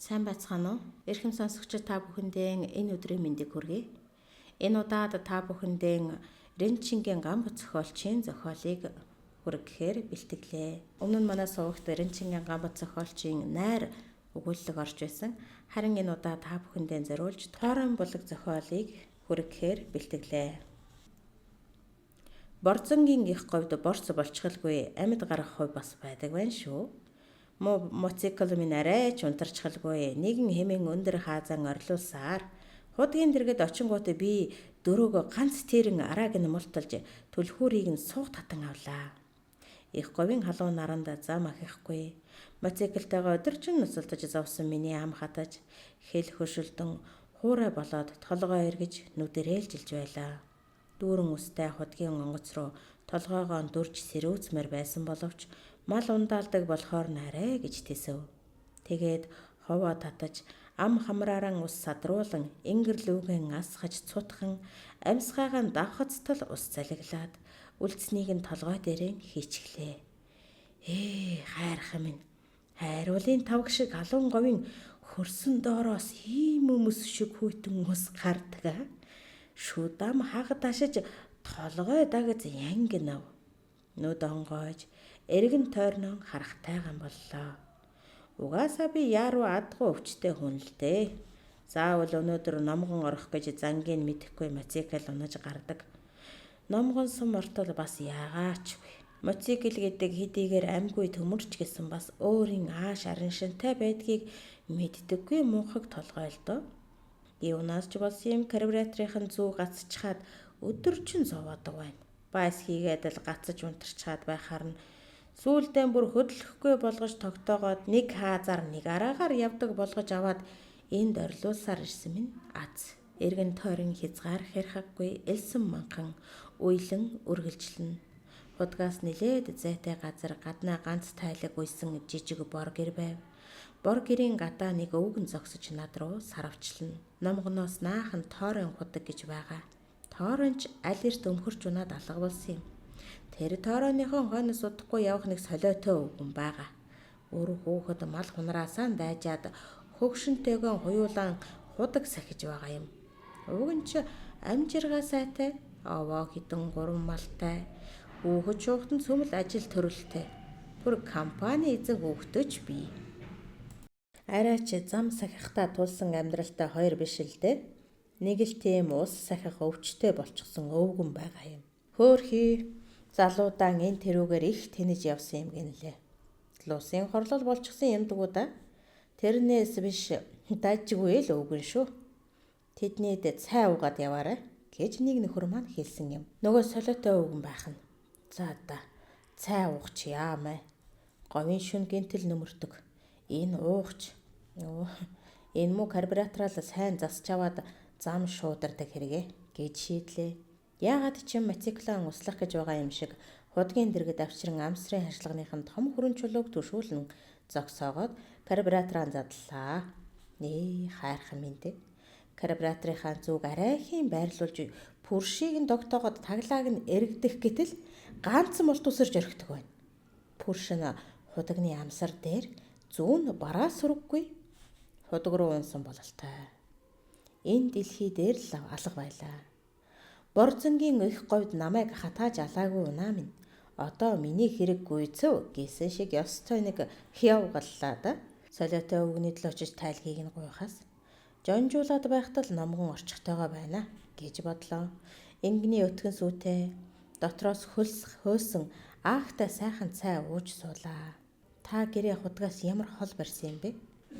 Сайн байцгаана уу? Эрхэм сонсогчид, та бүхэндээ энэ өдрийн мэндийг хүргэе. Энэ удаад та бүхэндээ Рэнчингийн Гамбо зохиолчийн зохиолыг хүргэхээр бэлтгэлээ. Өмнө нь манай сувагт Рэнчингийн Гамбо зохиолчийн Найр өгүүлэлэг орж байсан. Харин энэ удаа та бүхэндээ зориулж Тоорон булаг зохиолыг хүргэхээр бэлтгэлээ. Борзонгийн их говьд борц болчихолгүй амьд гарах хувь бас байдаг байна шүү. Муу моцикл минь арай ч унтарчхалгүй нэгэн хэмээн өндөр хаазан орилуулсаар худгийн дэргэд очингуут би дөрөөгөө ганц тэрэн арааг нь мулталж түлхүүрийг нь суух татан авлаа. Их говийн халуун наранд зам ахихгүй. Моциклтойгоо өдөржин нуцалдаж зовсон миний ам хатаж хэл хөшөлдөн хуурай болоод толгой эргэж нүдэрээлжилж байлаа. Дүүрэн үстэй худгийн онгоц руу толгойгоо дүрж сэрүүцмээр байсан боловч мал ундаалдаг болохоор нарай гэж тэсэв. Тэгээд ховоо татаж ам хамрааран ус садруулан ингэрлүүгэн асгаж цутхан амьсгаагаа давхацтал ус залгилаад үлдснийг нь толгой дээрээ хийчихлээ. Ээ, хайрхан минь, хайруулын тавг шиг халуун говийн хөрсөн доороос ийм өмс шиг хүйтэн ус гардаг. Шүдам хаг дашиж толгой дагаз янгинав. Нүд онгойж эргэн тойрноо харахтайган боллоо. Угаасаа би яаруу адгүй өвчтэй хүн л дээ. Заавал өнөөдөр номгон орох гэж зангийг мэдэхгүй моцикл унаж гардаг. Номгон сум ортол бас яагаачгүй. Моцикл гэдэг хэдийгээр амьгүй төмөрч гэсэн бас өөрийн ааш араншинтай байдгийг мэддэггүй мунхаг толгой л доо. Юунаас ч болсон юм карбюраторын зүү гацчихад өдөржин зовоодог байна. Байс хийгээд л гацаж унтарчхаад байхаар нь сүүлдээ бүр хөдлөхгүй болгож тогтоогоод нэг хаазар нэг араагаар явдаг болгож аваад энд орилуулсаар ирсэн минь аз. Эргэн тойрон хязгаар хэрхаггүй элсэн манхан уйлан үргэлжлэнэ. Худгаас нилээд зайтай газар гаднаа ганц тайлаг уйсан жижиг бор гэр байв. Бор гэрийн гадаа нэг өвгөн зогсож над руу сарвчлана. Номгоноос наахан тоорон худаг гэж байгаа. Тоорон ч аль эрт өмхөрч унаад алга болсон юм. Тэр тоорооныхон хойноос удахгүй явах нэг солиотой өвгөн байгаа. Өөр хүүхэд мал хунраасаа дайжаад хөгшөнтэйгөө хуйлаан худаг сахиж байгаа юм. Уг нь ч амжиргаа сайтай, овоо хідэн гурван малтай, хүүхэд шуухтан цөмөл ажил төрөлтэй. Бүр компани эзэн хүүхдөөч бий. Арай ч зам сахихтаа тулсан амьдралтай хоёр биш л дээ. Нэг л тийм ус сахих өвчтэй болчихсон өвгөн байгаа юм. Хөөхий залуудаан энэ тэрүүгээр их тэнэж явсан юм гинлээ. Лусын хорлол болчихсон юмдгүү да. Тэрнээс биш дажгүй л өвгөн шүү. Тэднийд цай уугаад яваарай гэж нэг нөхөр маань хэлсэн юм. Нөгөө солиотой өвгөн байх нь. За да, цай уух чи яамай. Говийн шүн гинтэл нөмөртөг. Энэ уухч. Энэ муу карбюратораа л сайн засч аваад зам шуудардаг хэрэгэ гэж шийдлээ. Яагаад ч юм мотоциклаа услах гэж байгаа юм шиг худгийн дэргэд авчран амсрын хашлагныхан том хүрэн чулууг түшүүлэн зогсоогоод карбюратораа задлаа. Нээ, хайрхан минь дээ. Карбюраторынхаа зүг арайхийн байрлуулж пүршийг нь тогтоогоод таглааг нь эргдэх гэтэл ганцхан мулт үсэрч орхидог байна. Пүрш нь худагны амсар дээр зүүн бараа сүрэггүй худаг руу унсан бололтой. Энэ дэлхий дээр л алга байлаа. Борзонгийн их говьд намайг хатааж алаагүй унаа минь. Одоо миний хэрэг гүйцэв гэсэн шиг ёстой нэг хявгаллаа да. Солиотой өвгөний төлөө очиж тайлгийг нь гуйхаас жонжуулаад байхдаа л номгон орчихтойгоо байна гэж бодлоо. Энгний өтгөн сүйтэй дотроос хөлс хөөсөн аахтай сайхан цай ууж суулаа. Та гэрээ худгаас ямар хол барьсан юм бэ?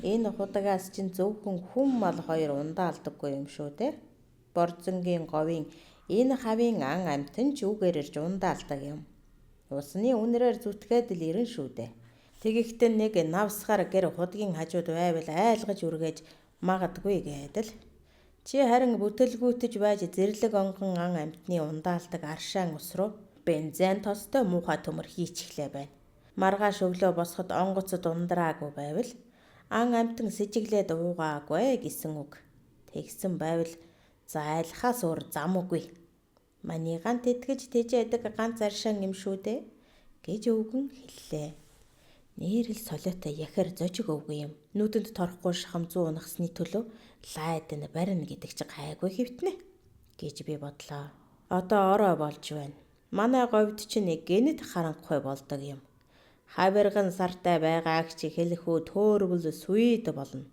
Энэ худагаас чинь зөвхөн хүм мал хоёр ундаалдаггүй юм шүү дээ. Борзонгийн говийн энэ хавийн ан амьтан ч үгээр ирж ундаалдаг юм. Усны үнрээр зүтгээд л ирэн шүү дээ. Тэгэхдээ нэг навсгаар гэр худгийн хажууд байвал айлгаж үргэж магадгүй гэдэл. Чи харин бүтэлгүйтэж байж зэрлэг онгон ан амьтны ундаалдаг аршаан ус руу бензин тостой муухай төмөр хийчихлээ байна. Маргааш өглөө босоход онгоцод ундраагүй байвал ан амьтан сэжиглээд уугаагүй гэсэн үг. Тэгсэн байвал зайлхаас өөр зам үгүй. Манийгаан тэтгэж тэжээдэг ганц аршаан юм шүү дээ гэж өвгөн хэллээ. Нэрэл солиотой яхаар зожиг өвгөн юм. Нүдэнд торхгүй шахам зүү унахсны төлөө лайд нь барина гэдэг чи гайгүй хэвтнэ гэж би бодлоо. Одоо орой болж байна. Манай говьд чинь гэнэт харанхуй болдог юм. Хавирган сартай байгааг чи хэлэхүү төөрвөл сүйд болно.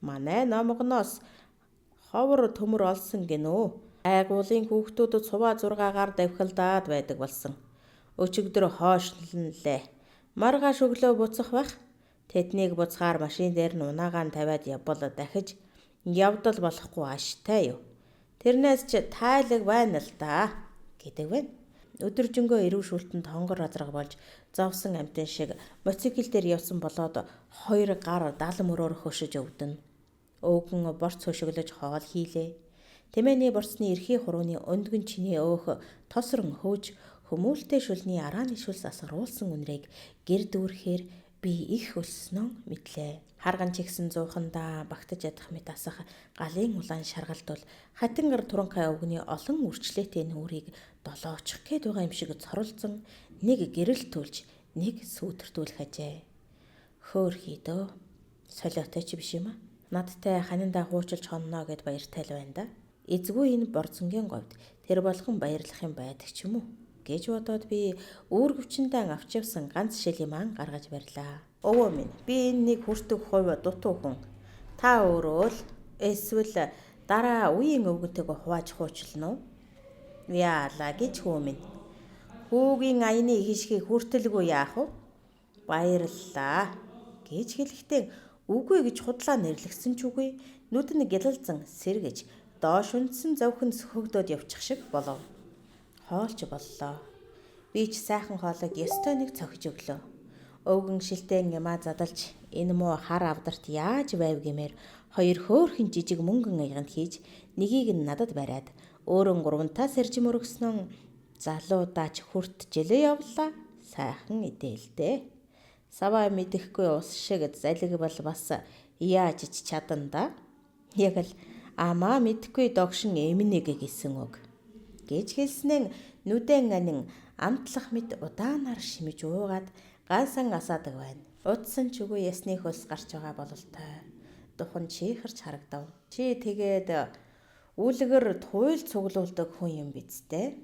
Манай номгоноос ховор төмөр олсон гинөө. Айгуулын хүүхдүүдэд суваа 6-гаар давхилдаад байдаг болсон. Өчигдөр хойшлонлээ. Маргааш өглөө буцах байх. Тэднийг буцахаар машин дээр нь унаагаа нь тавиад явбал дахиж явдал болохгүй аштай юу. Тэрнээс ч тайлаг байна л да гэдэг байна. Өдөржингөө эрүү шүлтэн тонгор азраг болж зовсон амьтан шиг мотоцикл дээр явсан болоод хоёр гар дал мөрөөр хөшөж өвдөнө. Өвгөн борц хөшөглөж хоол хийлээ. Тэмээний борцны эрхий хурууны өндгөн чинээ өөх тосрон хөөж хүмүүлтэй шүлний арааны шүлс асгаруулсан үнрийг гэр дүүрхээр би их өлснөө мэдлээ. Харган чигсэн зуухандаа багтаж ядах мэт асах галын улаан шаргалд бол хатингар туранхай өвгөний олон үрчлээтэй нүрийг долоочих гээд байгаа юм шиг цоролцон нэг гэрэлтүүлж нэг сүйдэртүүлэх ажээ. Хөөхий дөө. Солиотой ч биш юм а. Надтай ханиндаа хуучилж хонно гэд баяртай л байна да. Эзгүй энэ борцонгийн говьд тэр болгон баярлах юм байдаг ч юм уу гэж бодоод би үүргэвчэндээ авч явсан ганц шил юман гаргаж барьлаа. Өвөө минь, би энэ нэг хүртэг хувь дутуу хүн. Та өөрөө л эсвэл дараа үеийн өвгөнтэйгөө хувааж хуучлана уу? Яалаа гэж хүү минь. Хүүгийн аяны хишгийг хүртэлгүй яах вэ? Баярлалаа гэж хэлэхдээ үгүй гэж худлаа нэрлэгсэн ч үгүй нүд нь гялалзан сэргэж доош үндсэн зовхин сөхөгдөөд явчих шиг болов. Хоолч боллоо. Би ч сайхан хоолойг ёстой нэг цохиж өглөө. Өвгөн шилтэн ямаа задалж энэ муу хар авдарт яаж байв гэмээр хоёр хөөрхөн жижиг мөнгөн аяганд хийж нэгийг нь надад бариад өөрөн гурвантаа сэрж мөргснөн залуудаач хүрт жилээ явлаа. Сайхан идээлдээ. Саваа мэдэхгүй ус шиг залиг бол бас яаж ч чадан да. Яг л амаа мэдэхгүй догшин эмнэг гэсэн үг гэж хэлснэн нүдэн анин амтлах мэт удаанаар шимэж уугаад гансан асаадаг байна. Утсан ч үгүй ясны хөлс гарч байгаа бололтой. Духан чихэрч харагдав. Чи тэгээд үлгэр туйл цуглуулдаг хүн юм биз дээ.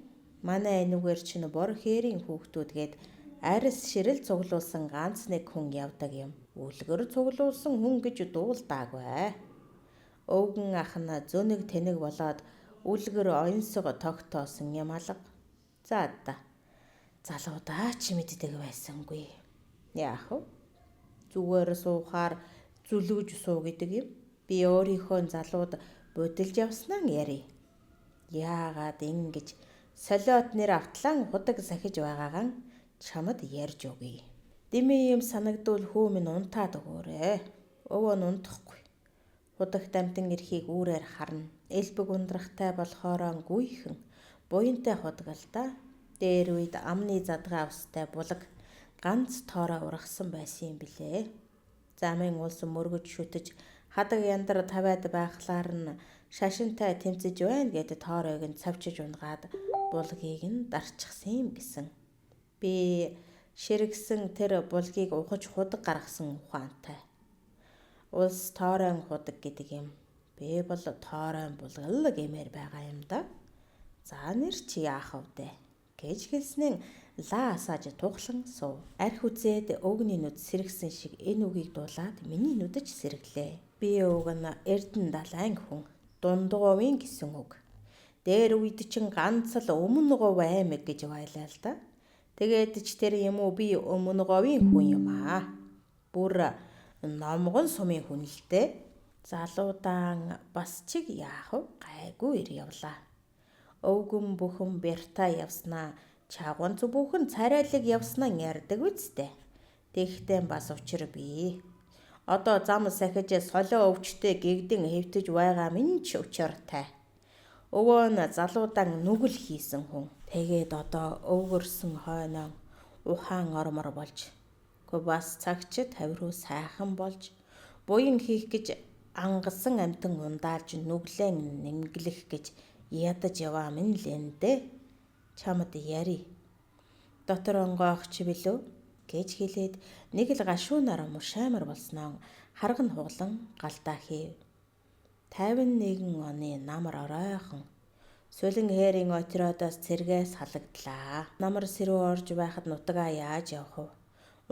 Манай энүүгээр чинь бор хээрийн хүүхдүүдгээд арис ширэл цуглуулсан ганц нэг хүн явдаг юм. Үлгэр цуглуулсан хүн гэж дуулдаагүй. Өвгөн ах нь зөнөг тэнэг болоод үлгэр оёнсого тогтоосон юм алга. За да. Залуудаа ч мэддэг байсангүй. Яах вэ? Зүгээр суухаар зүлгэж суу гэдэг юм. Би өөрийнхөө залууд будилж явснаа ярий. Яагаад ингэж солиот нэр автлан худаг сахиж байгаагаан чамд ярьж өгье. Дэмий юм санагдвал хүү минь унтаад өгөөрэй. Өвөө нь унтахгүй. Худагт амтан эрхийг үүрээр харна. Элбэг ундрахтай болохоороо гүйхэн буянтай худаг л да. Дээр үед амны задгаа устай булаг ганц тоороо ургасан байсан юм билээ. Замын улс мөргөж шүтэж хадаг яндар тавиад байхлаар нь шашинтай тэмцэж байна гэд тооройг нь цавчиж унгаад булгийг нь дарчихсан юм гэсэн. Би ширгсэн тэр булгийг ухаж худаг гаргасан ухаантай. Улс тооройн худаг гэдэг юм. Би бол тооройн булгал гэмээр байгаа юм да. За нэр чи яах вэ гэж хэлснэн лаа асааж тухлан суув. Арх үзээд өвгний нүд сэргсэн шиг энэ үгийг дуулаад миний нүдэж сэргэлээ. Би өвг нь Эрдэнэ далайн хүн. Дундговын гэсэн үг. Дээр үед чинь ганц л өмнө говь аймаг гэж байлаа л да. Тэгээд ч тэр юм уу би өмнө говийн хүн юм аа. Бүр номгон сумын хүн л дээ. Залуудаан бас чиг яах вэ? Гайгүй ир явлаа. Өвгөн бүхэн бяртаа явснаа чагван бүхэн царайлаг явснаа ярьдаг үсттэй. Тэгтэн бас учир бий. Одоо зам сахиж солио өвчтэй гэгдэн хэвтэж байгаа минь ч учиртай. Өвөө нь залуудаан нүгэл хийсэн хүн. Тэгээд одоо өвгөрсөн хойноо ухаан ормор болж. Гэхдээ бас цагч тавируу сайхан болж буян хийх гэж ангасан амтан ундаалж нүглэн нэмгэлэх гэж ядаж яваа минь л энэ дээ. Чамд яри. Дотор онгоох чи билүү? гэж хэлээд нэг л гашуунаар мушаамар болсноо харга нь хуглан галдаа хийв. 51 оны намар оройхон Сүлэн хээрийн отродоос цэргээс халагдлаа. Намар сэрүү орж байхад нутгаа яаж явах вэ?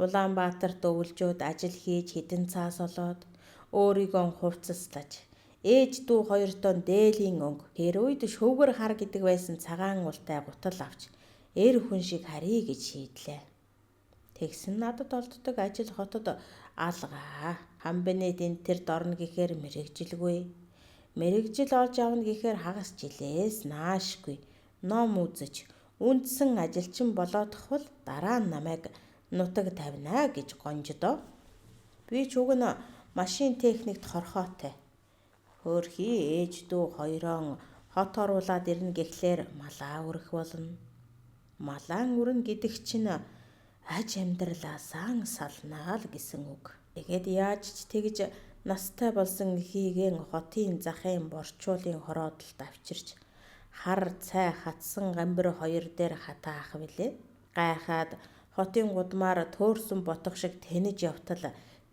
Улаанбаатарт өвлжөөд ажил хийж хэдэн цаас олоод өөрийгөө хувцаслаж ээж дүү хоёртоо дээлийн өнгө тэр үед шөвгөр хар гэдэг байсан цагаан ултай гутал авч эр хүн шиг харъя гэж шийдлээ. Тэгсэн надад олддог ажил хотод алгаа. Хамбинэд энэ тэр дорно гэхээр мэрэгжилгүй. Мэрэгжил олж авна гэхээр хагас жилээс наашгүй ном үзэж үндсэн ажилчин болоодохвол дараа нь намайг нутаг тавина гэж гонждоо. Би ч уг нь машин техникт хорхоотой. Хөөрхий ээж дүү хоёроо хот оруулаад ирнэ гэхлээр малаа өрөх болно. Малаан өрнө гэдэг чинь аж амьдралаасаа салнаа л гэсэн үг. Тэгээд яаж ч тэгж настай болсон эхийгэн хотын захын борчуулын хороодолд авчирч хар цай хатсан гамбир хоёр дээр хатаах билээ. Гайхаад хотын гудмаар төөрсөн ботох шиг тэнэж явтал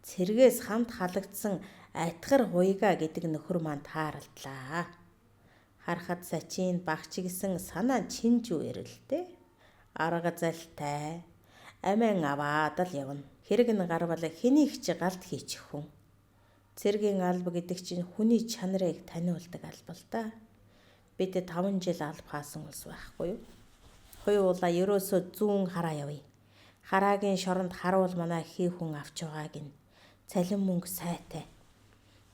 цэргээс хамт халагдсан атгар хуйга гэдэг нөхөр маань тааралдлаа. Харахад сачин багч гэсэн санаа чинжүү эрэлтэй. Арга залтай амиан аваад л явна. Хэрэг нь гарвал хэнийг ч галт хийчих хүн. Цэргийн алба гэдэг чинь хүний чанарыг таниулдаг алба л да. Бид 5 жил алба хаасан улс байхгүй юу? Хуйуулаа ерөөсөө зүүн хараа явъя. Хараагийн шоронд харуул манай хий хүн авч байгаа гин. Цалин мөнгө сайтай.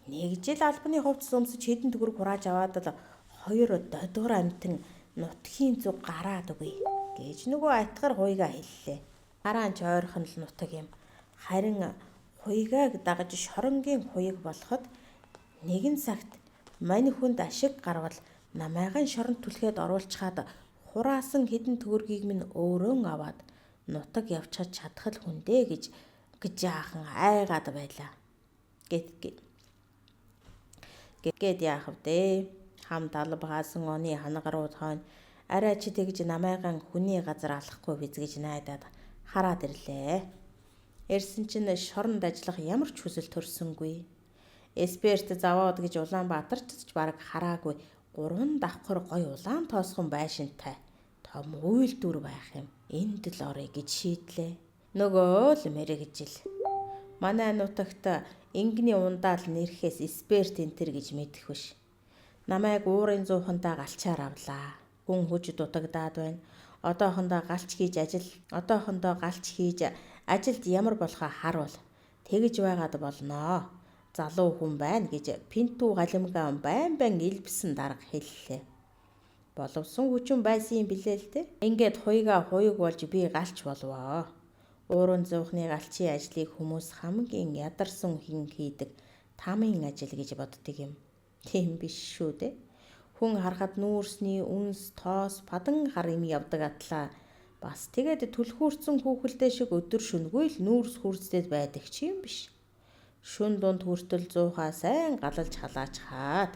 Нэг жил албаны хувцас өмсөж хэдэн төгрөг хурааж аваад л хоёр додгор амтан нутгийн зүг гараад өгье гэж нөгөө атгар хуйгаа хэллээ. Хараан ч ойрхон л нутаг юм. Харин хуйгааг дагаж шоронгийн хуйг болоход нэгэн цагт мань хүнд ашиг гарвал намайгаан шоронд түлхээд оруулчихад хураасан хэдэн төгрөгийг минь өөрөө аваад нутаг явчихад чадах л хүндээ гэж жаахан айгаад байлаа. Гэт яах вэ? Хамт алба хаасан оны хангарууд хойно арай чи тэгж намайгаан хүний газар алахгүй биз гэж найдаад хараад ирлээ. Ирсэн чинь шоронд ажиллах ямар ч хүсэл төрсөнгүй. Эсперт заваад гэж Улаанбаатарч ч бараг хараагүй 3 давхар гой улаан тоосхон байшинтай том үйлдвэр байх юм. Энд л орё гэж шийдлээ. Нөгөө л мэрэгжил. Манай нутагт ингэний ундаал нэрхээс эсперт энтер гэж мэдэх биш. Намайг уурын зуухандаа галчаар авлаа. Хүн хүч дутагдаад байна. Одоохондоо галч хийж ажилд ямар болохоо харуул. Тэгж байгаад болноо. Залуу хүн байна гэж Пинтүү галимгаа байн байн илбэсэн дарга хэллээ. Боловсон хүчин байсан юм билээ л дээ. Ингээд хуйгаа хуйг болж би галч болвоо. Уурын зуухны галчийн ажлыг хүмүүс хамгийн ядарсан хин хийдэг тамын ажил гэж боддог юм. Тийм биш шүү дээ. Хүн харахад нүүрсний үнс, тоос, падан хар юм явдаг атлаа. Бас тэгээд түлхүүрцэн хүүхэлдэй шиг өдөр шөнөгүй л нүүрс хүүрцтэй байдаг ч юм биш. Шүн дунд хүртэл зуухаа сайн галалж халаач хаад.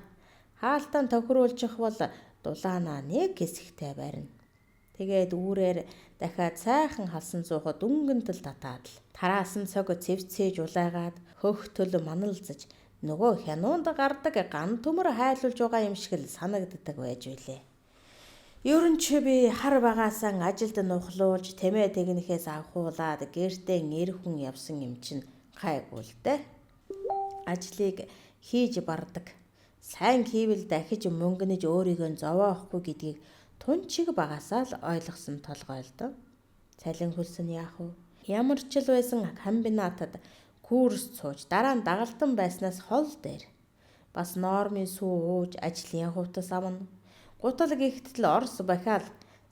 Хаалтан тохируулчих бол дулаанаа нэг хэсэгтэй барина. Тэгээд үүрээр дахиад сайхан халсан зуухад өнгөн тал татаад л тараасан цог цэвцээж улайгаад хөх төл маналзаж нөгөө хянуунд гардаг ган төмөр хайлуулж байгаа юм шиг л санагддаг байж билээ. Ер нь ч би хар багаасан ажилд нухлуулж тэмээ тэгнэхээс авхуулаад гэртээ эр хүн явсан юм чинь гайгүй л дээ. Ажлыг хийж бардаг. Сайн хийвэл дахиж мөнгөнөж өөрийгөө зовоохгүй гэдгийг тун чиг багасаа л ойлгосон толгой л доо. Цалин хөлсөн яах вэ? Ямар ч л байсан комбинатад курс сууж дараа нь дагалдан байснаас хол дээр. Бас нормын сүү ууж ажлын хувцас авна. Гутал гихтэл Орос бахаал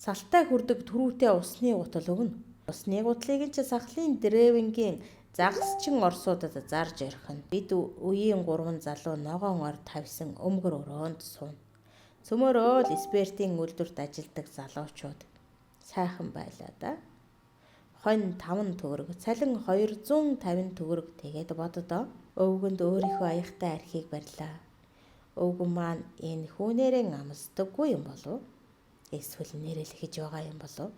салтай хүрдэг түрүүтэй усны гутал өгнө. Усны гутлыг ч сахлын древингийн загасчин орсуудад зарж орхино. Бид үеийн 3 залуу ногоон ор тавьсан өмгөр өрөөнд сууна. Цөмөрөө л эспертийн үйлдвэрт ажилдаг залуучууд сайхан байлаа да. Хонь 5 төгрөг, цалин 250 төгрөг тэгээд боддоо. Өвгөнд өөрийнхөө аяхтай архийг барьлаа. Өвгөн маань энэ хүүнээрэн амсдаггүй юм болов? Эсвэл нэрэлхэж байгаа юм болов?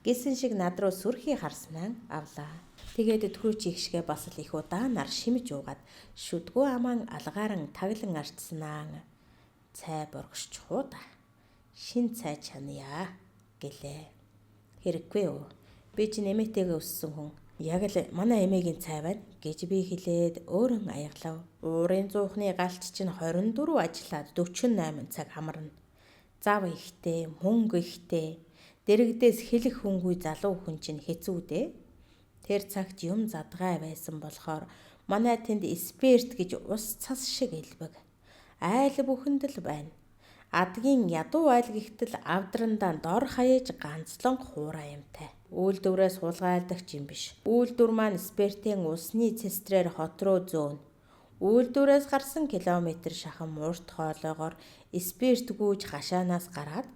Гэсэн шиг над руу сүрхий харснаа авлаа. Тэгээд түрүүч их шигэ бас л их удаанаар шимж уугаад шүдгүү амаан алгааран таглан арчснаа. Цай боргочих уу да. Шин цай чанъя гэлээ. Хэрэггүй үү? Би чинь эмээтэйгээ өссөн хүн. Яг л манай эмээгийн цай байна гэж би хэлээд өөрөн аяглав. Уурын зуухны галч чинь 24 ажиллаад 48 цаг амарна. Зав ихтэй, мөнгө ихтэй, дэрэгдээс хэлэх хүнгүй залуу хүн чинь хэцүү дээ. Тэр цагт юм задгай байсан болохоор манай тэнд спирт гэж ус цас шиг элбэг. Айл бүхэнд л байна. Адгийн ядуу айл гихтэл авдрандаа дор хаяж ганцлон хуурай юмтай. Үйлдвэрээс хулгайлдаг ч юм биш. Үйлдвэр маань спиртийн усны цистрээр хот руу зөөнө. Үйлдвэрээс гарсан километр шахам урт хоолоогоор спирт гүйж хашаанаас гараад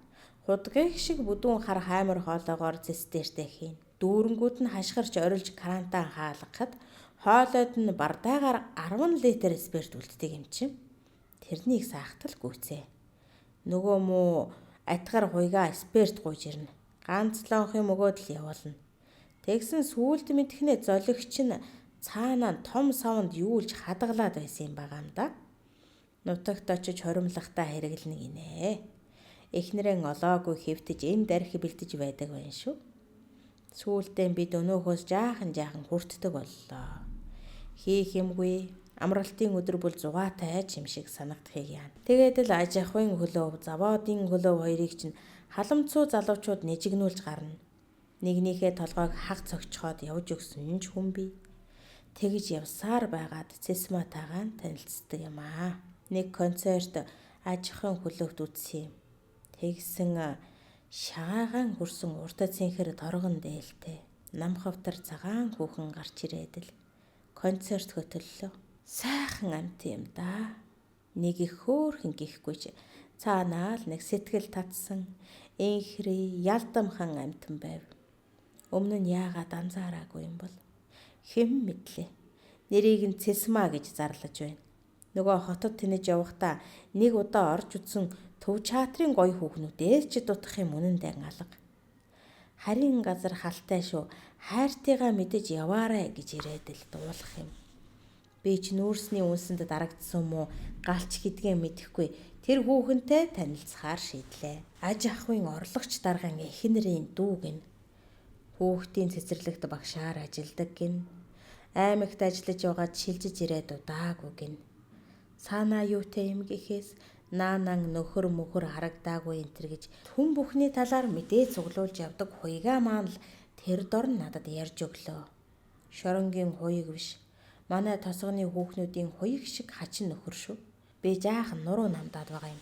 худгыг шиг бүдүүн хар хаймар хоолоогоор цистертэй хийн. Дүүрэнгүүд нь хашгирч орилж карантан хаалгахад хоолойд нь бардаагаар 10 литр спирт үлддэг юм чинь. Тэрнийг саахтал гүйцээ. Нөгөө муу атгар хуйгаа спирт гуйж ирнэ. Ганц лонх юм өгөөд л явуулна. Тэгсэн сүүлд мэдхнээ золигч нь цаанаа том савнд юулж хадгалаад байсан юм байгаа юм да. Нутагт очиж хоримлохтаа хэрэглэнэ гинэ. Эхнэрэн олоогүй хэвтэж энэ дарх бэлдэж байдаг байна шүү. Сүүлдээ бид өнөөхөөс жаахан жаахан хүртдэг боллоо. Хийх юмгүй амралтын өдөр бол зугаатай ч юм шиг санагдахыг яана. Тэгээд л аж ахуйн хөлөө, заводын хөлөө хоёрыг чинь халамцуу залуучууд нэжигнүүлж гарна. Нэгнийхээ толгойг хаг цогцоход явж өгсөн ч хүн бий. Тэгж явсаар байгаад Цэсматайгаа танилцдаг юм аа. Нэг концерт аж ахуйн хөлөөгт үзсэн юм. Тэгсэн шагаагаан хөрсөн урт цэнхэр торгон дээлтэй намхавтар цагаан хүүхэн гарч ирээд л концерт хөтөллөө. Сайхан амт юм да. Нэг их хөөрхөн гихгүй ч цаанаа л нэг сэтгэл татсан энхри ялдамхан амтан байв. Өмнө нь яагаад анзаараагүй юм бол хэн мэдлээ. Нэрийг нь Цэсмаа гэж зарлаж байна. Нөгөө хотод тэнэж явахдаа нэг удаа орж үзсэн төв чаатрын гоё хүүхнүүдээс ч дутах юм үнэндээ алга. Харин газар халтай шүү. Хайртайгаа мэдэж яваарэ гэж ирээд л дуулах юм. Би ч нүүрсний үнсэнд дарагдсан мó галч гэдгээ мэдэхгүй тэр хүүхэнтэй танилцахаар шийдлээ. Аж ахуйн орлогч дарган эхнэрийн дүү гин. Хүүхдийн цэцэрлэгт багшаар ажилдаг гин. Аймагт ажиллаж байгаад шилжиж ирээд удаагүй гин. Цаанаа юутай юм гэхээс наанан нөхөр мөхөр харагдаагүй энэ төр гэж хүн бүхний талаар мэдээ цуглуулж явдаг хуйгаа маань л тэр дор надад ярьж өглөө. Шоронгийн хуйг биш. Манай тосгоны хүүхнүүдийн хуйг шиг хачин нөхөр шүү. Би жаахан нуруу намдаад байгаа юм.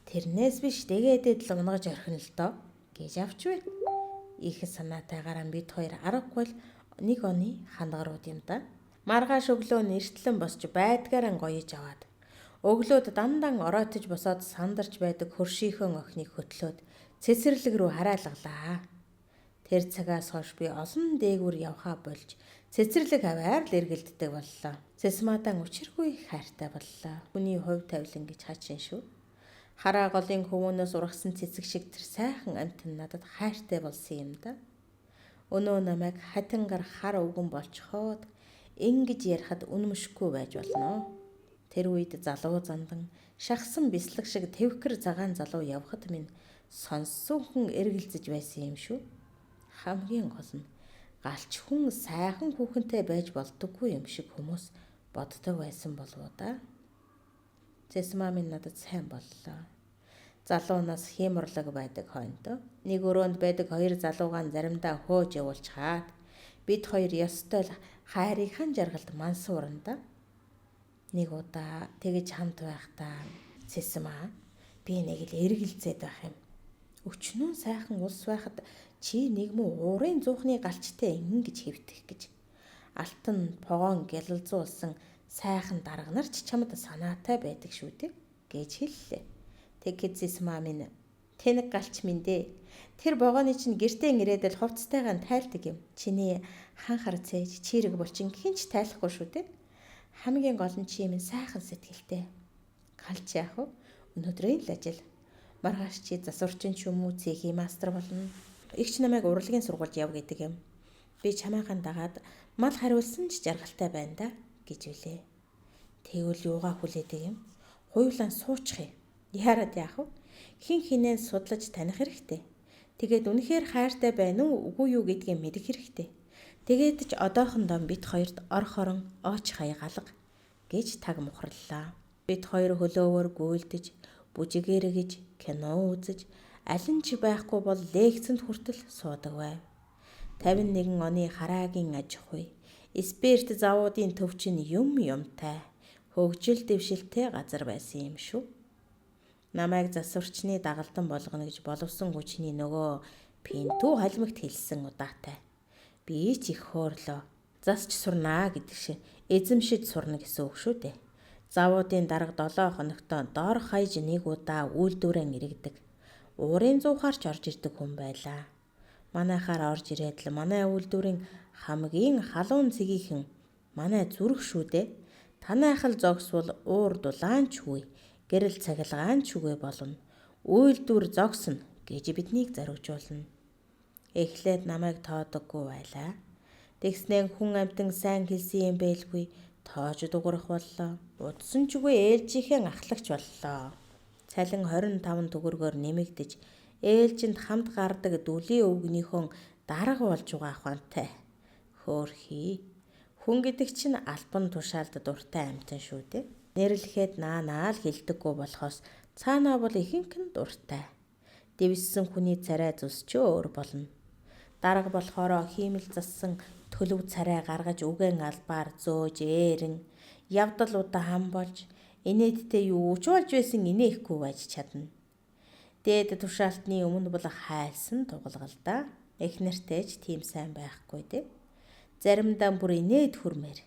Тэрнээс биш дэгээдэд л унгаж орхино л доо гэж авч байна. Их санаатайгаараа бид хоёр аргагүй л нэг оны хандагарууд юм да. Маргааш өглөө нэртлэн босч байдгаараа гоёж аваад өглөөд дандан оройтож босоод сандарч байдаг хөршийнхөн охиныг хөтлөөд цэцэрлэг рүү хараалгалаа. Тэр цагаас хойш би олон дээгүүр явхаа болж цэцэрлэг аваар л эргэлддэг боллоо. Цэсмадан учиргүй их хайртай боллоо. Хүний хувь тавилан гэж хачин шүү. Хараа голын хөвөөнөөс ургасан цэцэг шиг тэр сайхан амтан надад хайртай болсон юм да. Өнөө намайг хатангар хар өвгөн болчихоод ингэж ярихад үнэмшихгүй байж болно. Тэр үед залуу зандан шахсан бислэг шиг тэвхэр цагаан залуу явхад минь сонссон хүн эргэлзэж байсан юм шүү. Хамгийн гол нь галч хүн сайхан хүүхэнтэй байж болдоггүй юм шиг хүмүүс боддог байсан болов уу да. Цэсмаа минь надад сайн боллоо. Залуунаас хийморлог байдаг хойно. Нэг өрөөнд байдаг хоёр залуугаан заримдаа хөөж явуулчихад бид хоёр ёстой л хайрынхаа жаргалд мансуурна да. Нэг удаа тэгэж хамт байхдаа Цэсмаа би нэг л эргэлзээд байх юм. Өчнөө сайхан улс байхад чи нэг муу уурын зуухны галчтай ингэж хэвтэх гэж. Алтан погоон гялалзуулсан сайхан дарга нар ч чамд санаатай байдаг шүү дээ гэж хэллээ. Тэгэхэд Цэсмаа минь тэнэг галч минь дээ. Тэр вогооны чинь гэртээ ирээд л хувцастайгаа тайлдаг юм. Чиний ханхар цээж чирэг булчин хинч тайлахгүй шүү дээ. Хамгийн гол нь чи минь сайхан сэтгэлтэй. Галч яах вэ? Өнөөдрийн л ажил. Маргааш чи засварчин ч юм уу цэхийн мастер болно. Игч намайг урлагийн сургуульд яв гэдэг юм. Би чамайхан дагаад мал хариулсан ч жаргалтай байна да гэж үлээ. Тэгвэл юугаа хүлээдэг юм? Хуйлан суучих юм. Яарад яах вэ? Хин хинээ судлаж таних хэрэгтэй. Тэгээд үнэхээр хайртай байна уу үгүй юу гэдгийг мэдэх хэрэгтэй. Тэгээд ч одоохондоо бид хоёрт ор хорон ооч хаягалга гэж таг мухарлаа. Бид хоёр хөлөөвөр гүйлдэж, бүжигэргэж, кино үзэж, аль нь ч байхгүй бол лекцэнд хүртэл суудаг байв. 51 оны хараагийн аж ахуй, спирт завуудын төв чинь юм юмтай, хөгжил дэвшилтэй газар байсан юм шүү. Намайг засварчны дагалдан болгоно гэж боловсон хүчний нөгөө пинтүү халимагт хэлсэн удаатай. Би ч их хөөрлөө. Засч сурнаа гэдэг шиг эзэмшиж сурна гэсэн үг шүү дээ. Завуудын дарга 7 хоногтоо дор хаяж нэг удаа үйлдвэрэн иргэдэг. Уурын зуухаар ч орж ирдэг хүн байлаа. Манайхаар орж ирээд л манай үйлдвэрийн хамгийн халуун цэгийнхэн манай зүрх шүү дээ. Танайхал зогсвол уур дулаан ч үгүй, гэрэл цахилгаан ч үгүй болно. Үйлдвэр зогсно гэж биднийг зоригжуулна. Эхлээд намайг тоодоггүй байлаа. Тэгснээр хүн амьтан сайн хэлсэн юм байлгүй тоож дуграх боллоо. Удсан ч үгүй ээлжийнхэн ахлагч боллоо. Цалин 25 төгрөгөөр нэмэгдэж ээлжинд хамт гардаг дүлийн өвгнийхөө дарга болж байгаа ухаантай. Хөөрхий. Хүн гэдэг чинь албан тушаалд дуртай амьтан шүү дээ. Нэрлэхэд наа наа л хэлдэггүй болохоос цаанаа бол ихэнх нь дуртай. Дэвссэн хүний царай зүс ч өөр болно. Дарга болохоро хиймэл зассан төлөв царай гаргаж үгэн албаар зөөж ээрэн явдал удаа хам болж инээдтэй юу ч болж байсан инээхгүй байж чадна. Дээд тушаалтны өмнө бол хайлсан тугалгал да. Их нартай ч тийм сайн байхгүй дээ. Заримдаа бүр инээд хүрмээр.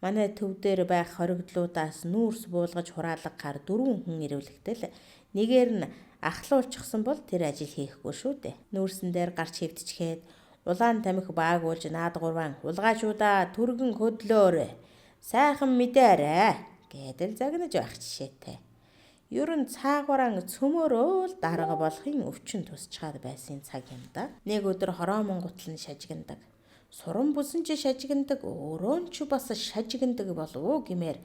Манай төв дээр байх хоригдлуудаас нүүрс буулгаж хураалгахаар 4 хүн ирвэлэгтэл нэгээр нь ахлуулчихсан бол тэр ажил хийхгүй шүү дээ. Нүүрсэн дээр гарч хэвтчихээд улаан тамхи баагуулж наад гурван хулгайчуудаа түргэн хөдлөөрэй. Сайхан мэдээрэй гэдэл загнаж байх жишээтэй. Ер нь цаагаараа цөмөөрөө л дарга болохын өвчин тусчхаад байсан цаг юм да. Нэг өдөр хороомон гутал нь шажигнадаг. Суран бүсэн ч шажигнадаг, өөрөө нь ч бас шажигнадаг болов уу гэмээр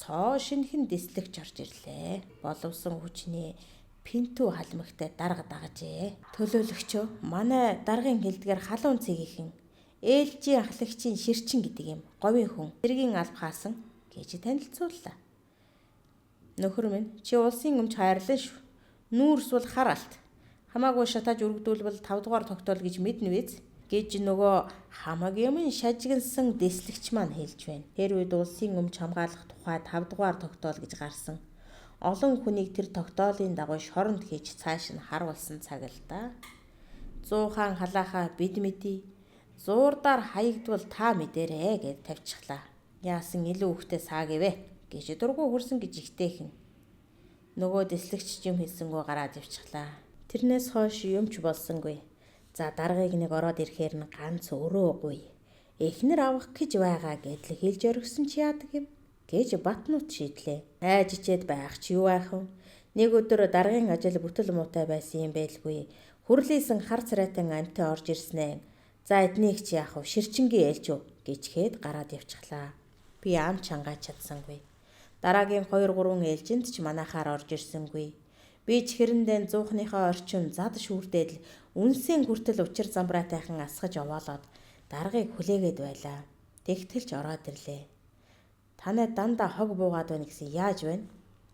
цоо шинхэн дислэгч орж ирлээ. Боловсон хүчний пинтүү халмагтай дарга дагажээ. Төлөөлөгчөө манай даргын хэлдгээр халуун цэгийнхэн ээлжийн ахлагчийн ширчин гэдэг юм. Говийн хүн. Цэргийн алба хаасан гэж танилцууллаа. Нөхөр минь чи улсын өмч хайрлаа шүү. Нүүрс бол хар алт. Хамаагүй шатааж өргөдүүлбэл 5 дугаар тогтоол гэж мэднэ биз гэж нөгөө хамаг юм шажигнсан дэслэгч маань хэлж байна. Тэр үед улсын өмч хамгаалах тухай 5 дугаар тогтоол гэж гарсан. Олон хүнийг тэр тогтоолын дагуу шоронд хийж цааш нь харуулсан цаг л да. Зуухаан халаахаа бид мэдий. Зуурдаар хаягдвал та мэдэрээ гэд тавьчихлаа. Яасан илүү үхтэй саа гэвэ гэж дургу хөрсөн гэж ихтэйхэн. Нөгөө дэслэгч юм хэлсэнгүү гараад явчихлаа. Тэрнээс хойш юмч болсонгүй. За даргаыг нэг ороод ирэхээр нь ганц өрөө гуй. Эхнэр авах гэж байгаа гэдэл хэлж оргисон чи яадаг юм гэж Батнут шийдлээ. Айж ичээд байх чи юу аах вэ? Нэг өдөр даргын ажил бүтэл муутай байсан юм байлгүй. Хүрлийсэн хар царайтан амтай орж ирснээ. За эднийг чи яах вэ? Ширчингийн ээлж үү гэжгээд гараад явчихлаа. Би ам чангааж чадсангүй. Дараагийн 2 3 ээлжинд ч манайхаар орж ирсэнгүй. Би чихрэндээ зуухныхаа орчим зад шүүрдээд л үнсийн хүртэл учир замбраатайхан асгаж овоолоод даргаыг хүлээгээд байлаа. Тэгтэлч ороод ирлээ. Танай дандаа хог буугаад байна гэсэн яаж байна?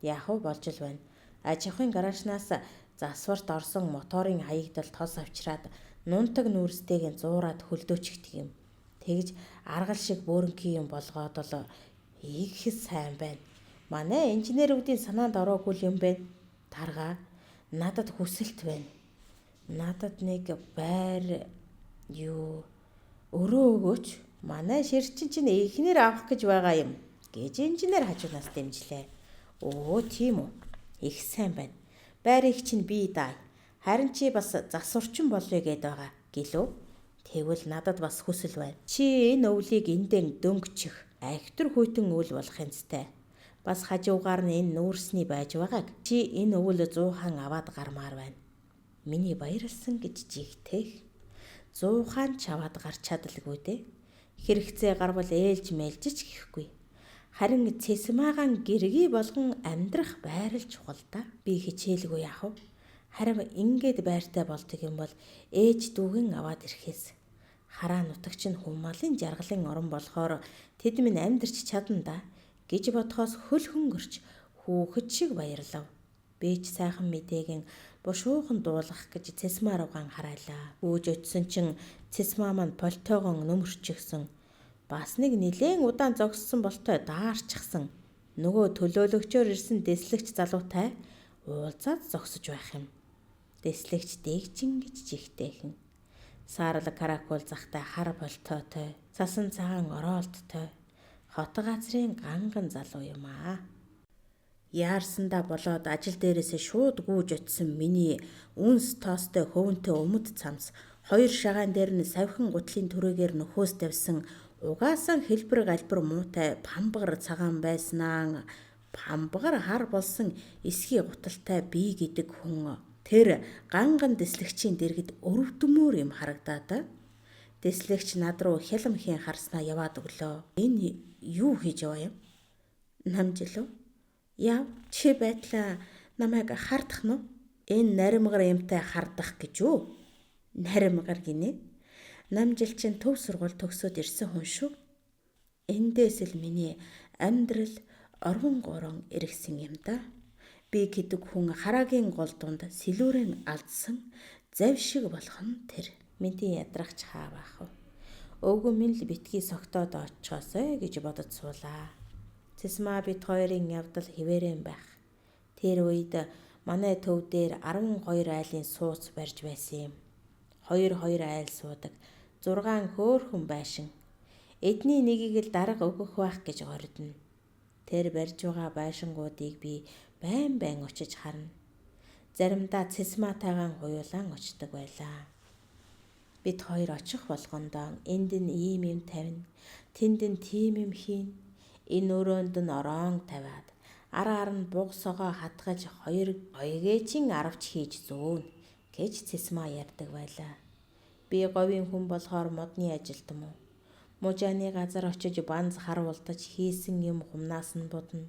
Яах вэ болж л байна. Аж ахуйн гаражнаас засварт орсон моторын хаягдал тос авчраад нунтаг нүүрстэйг нь зуураад хөлдөөчихдөг юм. Тэгж аргал шиг бөөрөнхий юм болгоод л их сайн байна. Манай инженерүүдийн санаанд ороогүй юм байна. Даргаа надад хүсэлт байна. Надад нэг байр юу өрөө өгөөч. Манай ширчин чинь эхнэр авах гэж байгаа юм гэж инженер хажуунаас дэмжлээ. Өө тийм үү. Их сайн байна. Байрыг чинь би даа. Харин чи бас засварчин болъё гэд байгаа гэлөө. Тэгвэл надад бас хүсэл байна. Чи энэ өвлийг эндэн дөнгөчих. Ахтар хүйтэн үйл болох юмстай. Бас хажуугаар нь энэ нүүрсний байж байгааг чи энэ өвөл зуухан аваад гармаар байна. Миний баярлсан гэж жигтээх. Зуухаан чаваад гарч чадалгүй дээ. Хэрэгцээ гарвал ээлж мэлжиж гэхгүй. Харин цэсмаагаан гэргий болгон амьдрах байр л чухал да. Би хичээлгүй яах вэ? Харин ингээд байртай болдог юм бол ээж дүүгэн аваад ирэхээс. Хараа нутагч нь хумаалын жаргалын орон болохоор тэд минь амьдрч чадна да гэж бодхоос хөл хөнгөрч хүүхэд шиг баярлав. Би ч сайхан мэдээгэн бушуухан дуулах гэж цэсмаа руугаан хараалаа. Гүүж очисон чин цэсмаа маань полтойгон нөмөрчихсөн. Бас нэг нилээн удаан зогссон болтой даарчихсан. Нөгөө төлөөлөгчөөр ирсэн дэслэгч залуутай уулзаад зогсож байх юм. Дэслэгч дэгчин гэж жигтэйхэн. Саарл каракул захтай хар болтойтой, цасан цагаан ороолттой, хот газрын ганган залуу юм аа. Яарсандаа болоод ажил дээрээсээ шууд гүүж очисон миний үнс тоостой хөвөнтэй өмд цамц хоёр шагаан дээр нь савхин гутлын түрээгээр нөхөөс тавьсан угаасаа хэлбэр галбир муутай памбагар цагаан байснаа памбагар хар болсон эсхий гуталтай би гэдэг хүн тэр ганган дэслэгчийн дэргэд өрөвдмөр юм харагдаад дэслэгч над руу хялам хийн харснаа яваад өглөө. Энэ юу хийж яваа юм? Намжилв. Яв чи байтлаа намайг хардах нь уу? Энэ наримгар юмтай хардах гэж үү? Наримгар гинэ. Намжил чинь төв сургууль төгсөөд ирсэн хүн шүү. Эндээс л миний амьдрал орвон горон эргэсэн юм да. Би гэдэг хүн хараагийн гол дунд сэлүүрэн алдсан зав шиг болох нь тэр. Мэдийн ядрахч хаа баах вэ? Өвгөн минь л битгий согтоод очихоосой гэж бодож суулаа. Цэсмаа бит хоёрын явдал хിവэрэн байх. Тэр үед манай төв дээр 12 айлын сууц барьж байсан юм. 2-2 айл суудаг. 6 хөөрхөн байшин. Эдний нэгийг л дарга өгөх байх гэж гордоно. Тэр барьж байгаа байшингуудыг би байн байн очиж харна. Заримдаа цэсмаатайгаан хуйлаан очдог байлаа. Бид хоёр очих болгондоо энд нь ийм юм тавина, тэнд нь тийм юм хийн. Энэ өрөөнд нь ороон тавиад ар ар нь буг согоо хатгаж хоёр гоёгээчин аравч хийж зөөнө гэж цэсмаа ярьдаг байлаа. Би говийн хүн болохоор модны ажилт юм уу? Мужааны газар очиж банз харуулдаж хийсэн юм хумнаас нь будна.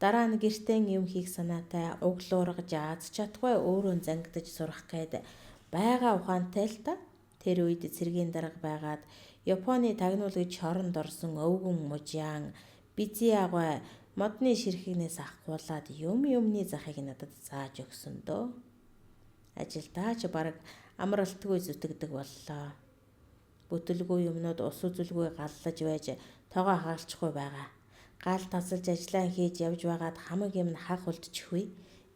Дараа нь гэртээ юм хийх санаатай углуургаж аз чадгүй өөрөө зангидаж сурах гээд байгаа ухаантай л та. Тэр үед цэргийн дарга байгаад Японы тагнуул гэж шоронд орсон өвгөн мужаан Бизиагой модны ширхэгнээс авахгуулаад юм юмны захыг надад зааж өгсөн дөө. Ажилдаа ч бараг амралтгүй зүтгэдэг боллоо. Бүтэлгүй юмнууд ус үзэлгүй галлаж байж тогоо хагалчихгүй байгаа. Гал тасалж ажиллаа хийж явж байгаад хамаг юм нь хаг үлдчихвээ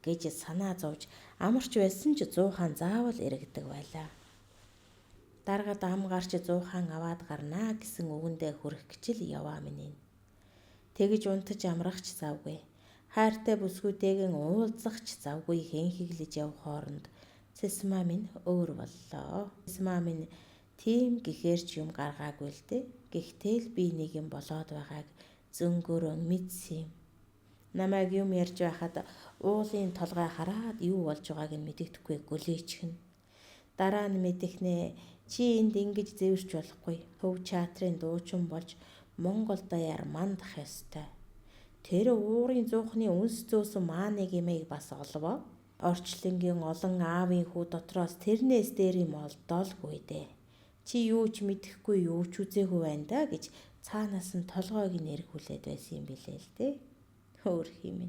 гэж санаа зовж амарч байсан ч зуухаан заавал эргэдэг байлаа. Даргад ам гарч зуухаан аваад гарнаа гэсэн үгэндээ хүрэх гэж л яваа минь. Тэгж унтаж амрах ч завгүй. Хайртай бүсгүйтэйгэн уулзах ч завгүй хэнхэглэж явх хооронд цэсмаа минь өөр боллоо. Цэсмаа минь тийм гэхээр ч юм гаргаагүй л дээ. Гэхдээ л би нэг юм болоод байгааг зөнгөөрөө мэдсэн юм. Намайг юм ярьж байхад уулын толгой хараад юу болж байгааг нь мэдэгдэхгүй гөлөөчихнө. Дараа нь мэдэхнээ чи энд ингэж зэвэрч болохгүй. Төв чатрын дуучин болж Монгол даяар мандах ёстой. Тэр уурын зуухны үнс зөөсөн мааны гэмээг бас олвоо. Орчлонгийн олон аавын хүү дотроос тэрнээс дээр юм олдоолгүй дээ. Чи юу ч мэдэхгүй юу ч үзээгүй байна да гэж цаанаас нь толгойг нь эргүүлээд байсан юм билээ л дээ. Хөөх юм.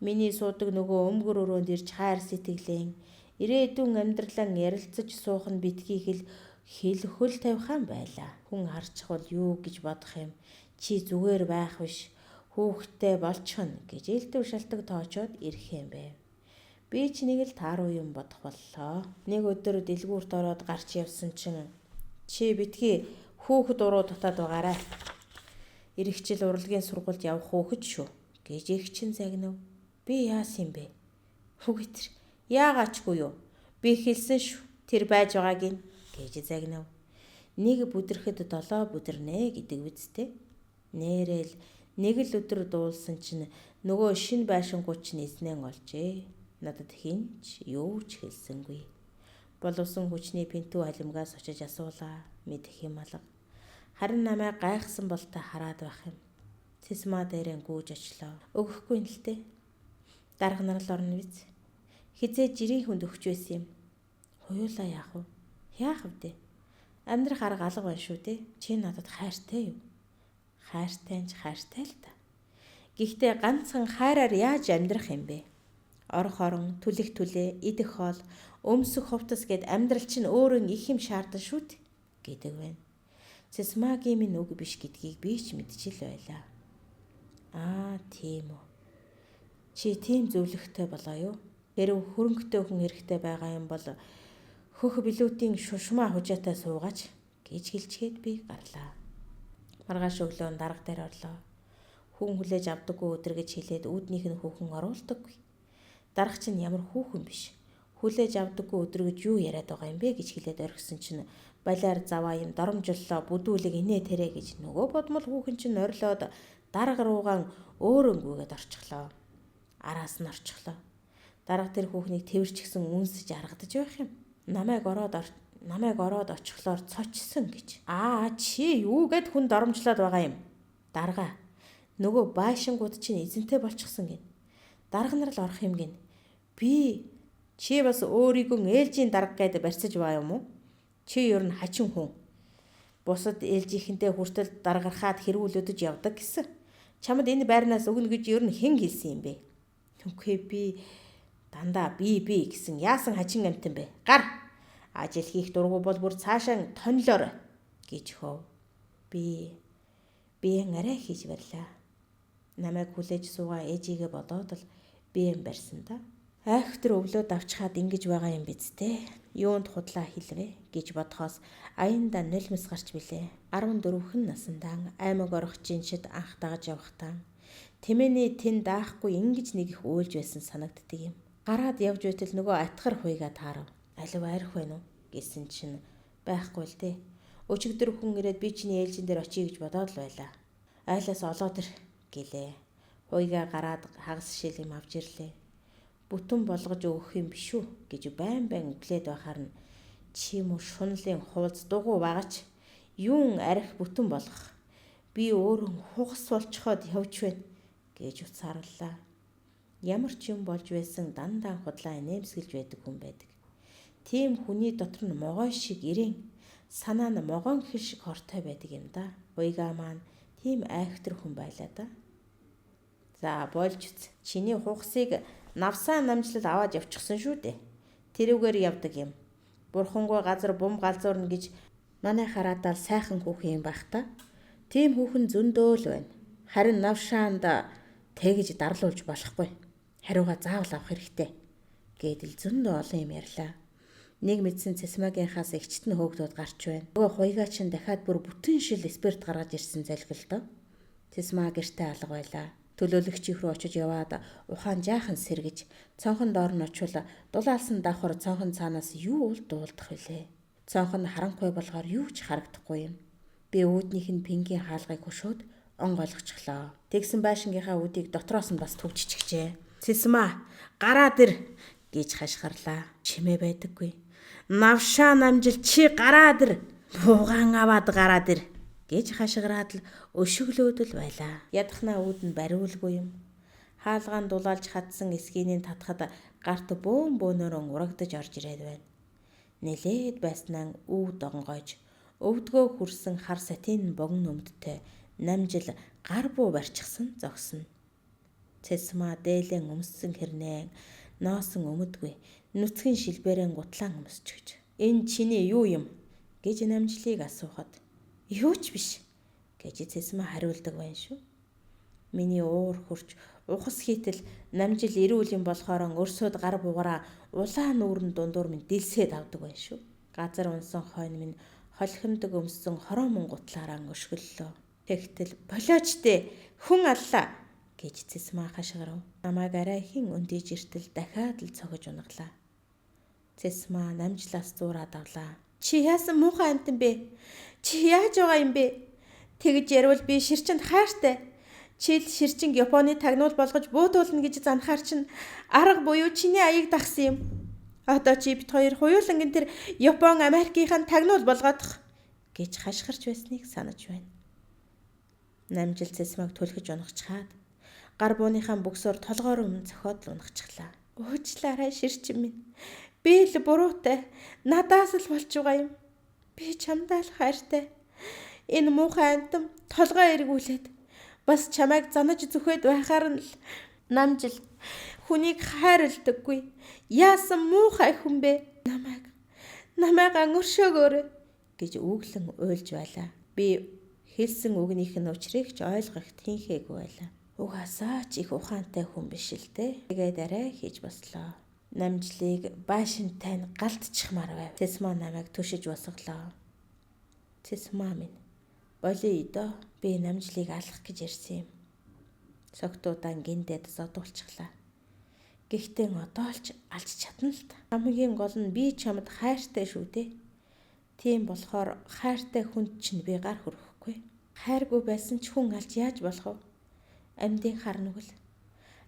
Миний суудаг нөгөө өмгөр өрөөнд ирж хайр сэтгэлэн ирээдүйн амьдралаа ярилцаж суух нь битгий хэл хэл хөл тавихаан байлаа. Хүн харчихвал юу гэж бодох юм? Чи зүгээр байх биш. Хүүхдтэй болчихно гэж элдв шалтаг тоочоод ирэх юм бэ. Би ч нэг л тааруу юм бодох боллоо. Нэг өдөр дэлгүүрт ороод гарч явсан чинь чи битгий хүүхэд уруу дутаад байгаарай. Ирэх жил урлагийн сургуульд явах хүүхэд шүү гэж их чин загнав. Би яасан юм бэ? Хүүхэд тэр яагаачгүй юу? Би хэлсэн шүү. Тэр байж байгааг нь гэж загнав. Нэг бүдрэхэд 7 бүдэрнэ гэдэг үсттэй. Нээрэл нэг л өдөр дуулсан чинь нөгөө шин байшингууд чинь эзнэн олжээ. Надад хинч юу ч хэлсэнгүй. Боловсон хүчний пинтүү халимгаас очиж асуулаа. Мэдэх юм алга. Харин намайг гайхсан болтой хараад байх юм. Цэсмаа дээрэн гүйж очлоо. Өгөхгүй юм л дээ. Дарга нар л орно биз. Хизээ жирийн хүнд өгч байсан юм. Хуйлаа яах вэ? Яах вэ? Амьдрах арга алга байна шүү дээ. Чи надад хайртай юу? Хайртай нь ч хайртай л та. Гэхдээ ганцхан хайраар яаж амьдрах юм бэ? Орох орон, түлэх түлээ, идэх хоол, өмсөх хувцас гэд амьдрал чинь өөрөө их юм шаардсан шүү дээ гэдэг байна. Цэсмагийн минь үг биш гэдгийг би ч мэдчихэл байлаа. Аа, тийм үү. Чи тийм зөвлөхтэй болоо юу? Хэрв хөрөнгөтэй хүн хэрэгтэй байгаа юм бол хөх билүүтийн шушмаа хужаатай суугаач гэж хэлчихэд би гарлаа. Маргааш өглөө дарга дээр орлоо. Хүн хүлээж авдаггүй өдр гэж хэлээд үүднийх нь хүүхэн оруулдаггүй. Дарга чинь ямар хүүхэн биш. Хүлээж авдаггүй өдр гэж юу яриад байгаа юм бэ гэж хэлээд орхисон чинь балиар заваа юм доромжллоо бүдүүлэг инээ тэрэ гэж нөгөө бодмол хүүхэн чинь орилоод дарга руугаан өөрөнгүйгээд орчихлоо. Араас нь орчихлоо. Дарга тэр хүүхнийг тэрчгсэн үнсэж аргадаж байх юм. Намайг ороод очихлоор цочсон гэж. Аа, чи юу гэд хүн доромжлоод байгаа юм? Дарга. Нөгөө байшингууд чинь эзэнтэй болчихсон гин. Дарга нар л орох юм гин. Би чи бас өөрийгөө ээлжийн дарга гэд барьцаж байгаа юм уу? Чи ер нь хачин хүн. Бусад ээлжийнхэнтэй хүртэл даргархаад хэрүүлөдөж явдаг гэсэн. Чамд энэ байрнаас өгнө гэж ер нь хэн хэлсэн юм бэ? Үгүй, би дандаа би би гэсэн яасан хачин амтан бэ? Гар. Ажил хийх дургу бол бүр цаашаа тонилоор гэж хов. Би биеэн арай хийж барьлаа. Намайг хүлээж суугаа ээжигээ бодоод л биеэн барьсан да. Айхтар өвлөө давчхаад ингэж байгаа юм биз дээ. Юунд худлаа хэлвэ гэж бодхоос аянда нулимс гарч билээ. 14хэн насандаа аймаг орох жиншид анх дагаж явахдаа тэмээний тэн даахгүй ингэж нэг их уйлж байсан санагддаг юм. Гараад явж байтал нөгөө атгар хуйга таарав. Алив арх байна уу гэсэн чинь байхгүй л дээ. Өчигдөр хүн ирээд би чиний ээлжин дээр очие гэж бодоод л байлаа. Айлаас олоод ир гэлээ. Хуйга гараад хагас шил юм авч ирлээ. Бүтэн болгож өгөх юм биш үү гэж байн байн өглөөд байхаар нь чи мө шунлын хуулц дугуй багач юун арх бүтэн болгох. Би өөрөө хугас болчхоод явж байна гэж уцаарлаа. Ямар ч юм болж байсан дандаа худлаа инээмсэглэж байдаг хүн байдаг. Тийм хүний дотор нь могой шиг ирээн санаа нь могоон хэл шиг хортой байдаг юм да. Уйгаа маань тийм айхтар хүн байлаа да. За, болж үз. Чиний хугасыг навсаа намжлал аваад явчихсан шүү дээ. Тэрүүгээр явдаг юм. Бурхангүй газар бум галзуурна гэж манай хараатаал сайхан хүүхэн юм байх та. Тийм хүүхэн зөндөө л байна. Харин навшаанд тэгж дарлуулж болохгүй. Хариугаа заавал авах хэрэгтэй гэдэл зөндөө олон юм ярьлаа. Нэг мэдсэн цэсмагийнхаас эгчт нь хөөгдөөд гарч байна. Нөгөө хуйгаа чинь дахиад бүр бүтэн шил спирт гаргаж ирсэн залгил доо. Цэсмаа гэртээ алга байлаа. Төлөөлөгчийн рүү очиж яваад ухаан жаахан сэргэж цонхон доор нь очивол дулаалсан давхар цонхон цаанаас юу ул дуулдах вүлээ. Цонхон харанхуй болохоор юу ч харагдахгүй юм. Би үүднийх нь пингийн хаалгыг хөшөөд онгойлгочихлоо. Тэгсэн байшингийнхаа үүдийг дотроос нь бас түгжчихжээ. Цэсмаа гараад ир гэж хашгирлаа. Чимээ байдаггүй. Навшаа намжил чи гараад ир. Буугаан аваад гараад ир гэж хашгираад л өшөглөөд л байлаа. Ядахнаа үүд нь бариулгүй юм. Хаалгаан дулаалж хатсан эсгийнийн татхад гарт бөөн бөөнөрөн урагдаж орж ирээд байна. Нэлээд байснаа үүд онгойж өвдгөө хүрсэн хар сатин богино өмдтэй намжил гар буу барьчихсан зогсно. Цэсмаа дээлэн өмссөн хэрнээ ноосон өмдгүй нүцгэн шилбэрэн гутлаан өмсчихэж. Энэ чиний юу юм гэж намжлыг асуухад юу ч биш гэж Цэсмаа хариулдаг байна шүү. Миний уур хурч ухас хийтэл намжил эрүүл юм болохоор өрсөөд гар бугараа улаан нүүрэн дундуур минь дэлсээд авдаг байна шүү. Газар унсан хойно минь холхимдог өмссөн хороомон гутлаараа өшгөллөө. Тэгтэл болооч дээ хүн аллаа гэж Цэсмаа хашгирав. Намайг арай хин өндийж иртэл дахиад л цогож унаглаа. Цэсмаа намжлаас зуураад авлаа. Чи яасан муухай амтан бэ? Чи яаж байгаа юм бэ? Тэгж ярил би ширчэнд хайртай. Чи л ширчинг Японы тагнуул болгож буудуулна гэж занхаар чинь арга буюу чиний аяыг дагсан юм. Одоо чи бит хоёр хуйлангин тэр Япон Америкийнхан тагнуул болгоодох гэж хашгирч байсныг санаж байна. Намжил цэсмаг түлхэж унахчхаад гар бууныхаа бөгсөөр толгоор өмнө зохиод л унахчихлаа. Уучлаарай ширчин минь. Би л буруутай. Надаас л болж байгаа юм. Би чамдаа л хайртай. Энэ муухай амтан толгой эргүүлээд бас чамайг занаж зүхэд байхаар нь л намжил хүнийг хайрладаггүй. Яасан муухай хүн бэ? Намайг ангөршөөгөөрэй гэж үглэн уйлж байлаа. Би хэлсэн үгнийх нь учрыг ч ойлгох тэнхээгүй байлаа. Угаасаа ч их ухаантай хүн биш л дээ. Тэгээд арай хийж бослоо. Намжлыг баашинтай нь галтчихмаар байв. Цэсмаа намайг түшиж босголоо. Цэсмаа минь. Болиё доо. Би намжлыг алах гэж ирсэн юм. Согтуудаан гиндээд зодуулчихлаа. Гэхдээ одоо л ч алж чадна л та. Хамгийн гол нь би чамд хайртай шүү дээ. Тийм болохоор хайртай хүнд чинь би гар хүрхэхгүй. Хайргүй байсан ч хүн алж яаж болох вэ? Амьдын хар нүгэл.